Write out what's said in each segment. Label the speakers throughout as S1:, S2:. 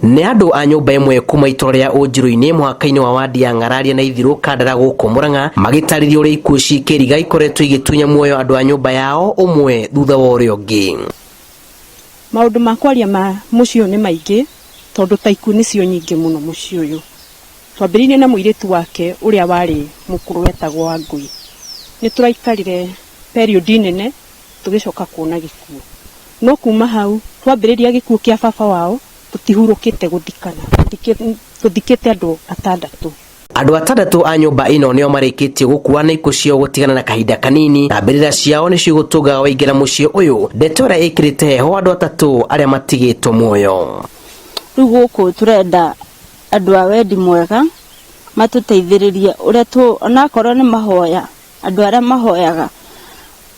S1: Nĩ andũ a nyũmba ĩmwe kuma itũra rĩa Ũnjirũ-inĩ mũhaka-inĩ wa wadi ya Ng'araria na Ithiru Kandara gũkũ Murang'a magĩtarĩria ũrĩa ikuũ cikĩriga ikoretwo igĩtunya muoyo andũ a nyũmba yao ũmwe thutha wa ũrĩa ũngĩ.
S2: Maũndũ ma kwaria ma mũciĩ ũyũ nĩ maingĩ tondũ ta ikuũ nĩcio nyingĩ mũno mũciĩ ũyũ. Twambĩrĩirie na mũirĩtu wake ũrĩa warĩ mũkũrũ wetagwo Wangũi. Nĩ tũraikarire period nene tũgĩcoka kuona gĩkuũ. No kuma hau twambĩrĩria gĩkuũ kĩa baba wao tũtihurũkĩte gũthikana, tũthikĩte andũ atandatũ.
S1: Andũ atandatũ a nyũmba ĩno nĩo marĩkĩtie gũkua na ikuũ ciao gũtigana na kahinda kanini na mbĩrĩra ciao nĩcio igũtũngaga waingĩra mũciĩ ũyũ, ndeto ĩrĩa ĩkĩrĩte heho andũ atatũ arĩa matigĩtwo muoyo.
S3: Rĩu gũkũ tũrenda andũ a wendi mwega matũteithĩrĩrie ũrĩa tũ onakorwo nĩ mahoya, andũ arĩa mahoyaga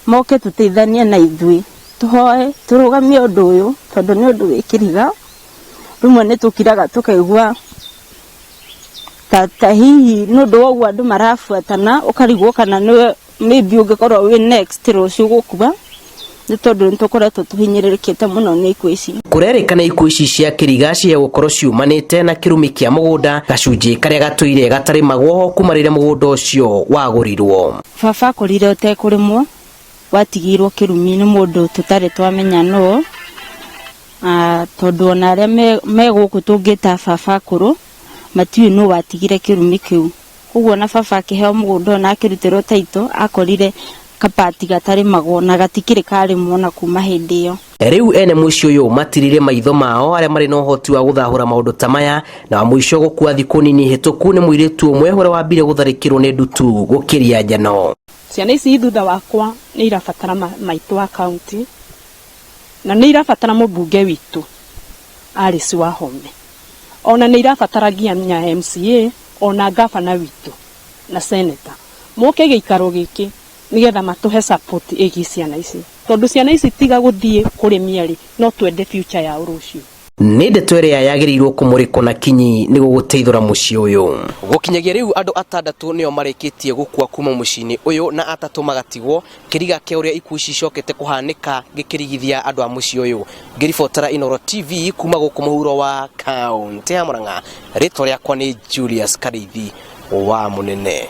S3: moke tũteithanie na ithuĩ, tũhoe tũrũgamie ũndũ ũyũ tondũ nĩ ũndũ wĩ kĩriga. Rĩmwe nĩ tũkiraga tũkaigua ta hihi nĩ ũndũ wa ũguo andũ marabuatana ũkarigwo kana nĩwe maybe ũngĩkorwo wĩ next rũciũ gũkua, nĩ tondũ nĩ tũkoretwo tũhinyĩrĩrĩkĩte mũno nĩ ikuũ ici.
S1: Kũrerĩkana ikuũ ici cia kĩriga cia gũkorwo ciumanĩte na kĩrumi kĩa mũgũnda gacunjĩ karĩa gatũire gatarĩmagwo kuma rĩrĩa mũgũnda ũcio wagũrirwo.
S3: Baba akorire ũtekũrĩmwo, watigĩirwo kĩrumi nĩ mũndũ tũtarĩ twamenya nũ, tondũ ona arĩa me gũkũ tũngĩta baba akũrũ matiũĩ nũ watigire kĩrumi kĩu. Koguo ona baba akĩheo mũgũnda ũyũ na akĩrutĩrwo taitũ akorire kapati gatarĩmagwo na gatikĩrĩ karĩmwo na kuma hĩndĩ ĩyo.
S1: Rĩu ene mũciĩ ũyũ matirire maitho mao arĩa marĩ na ũhoti wa gũthahũra maũndũ ta maya, na wa mũico gũkua thikũ nini hĩtũku nĩ mũirĩtu ũmwe ũrĩa wambire gũtharĩkĩrwo nĩ ndutu gũkĩria njano.
S2: Ciana ici thutha wakwa nĩ irabatara maitũ wa kaunti na nĩ irabatara mũmbunge witũ Alice Wahome, ona nĩ irabatara nginya MCA ona gavana witũ na senator moke gĩikaro gĩkĩ nĩgetha matũhe support ĩgiĩ ciana ici, tondũ ciana ici tiga gũthiĩ kũrĩmia rĩ, no twende future yao rũciũ.
S1: Nĩ ndeto ĩrĩa yagĩrĩirwo kũmũrĩkwo na kinyi nĩguo gũteithũra mũciĩ ũyũ. Gũkinyagia rĩu andũ atandatũ nĩo marĩkĩtie gũkua kuma mũciĩ-inĩ ũyũ na atatũ magatigwo, kĩriga kĩa ũrĩa ikuũ ici icokete kũhanĩka gĩkĩrigithia andũ a mũciĩ ũyũ. Ngĩribotera Inooro TV kuma gũkũ mũhuro wa kaũntĩ ya Murang'a, rĩtwa rĩakwa nĩ Julius Karĩithi wa Mũnene.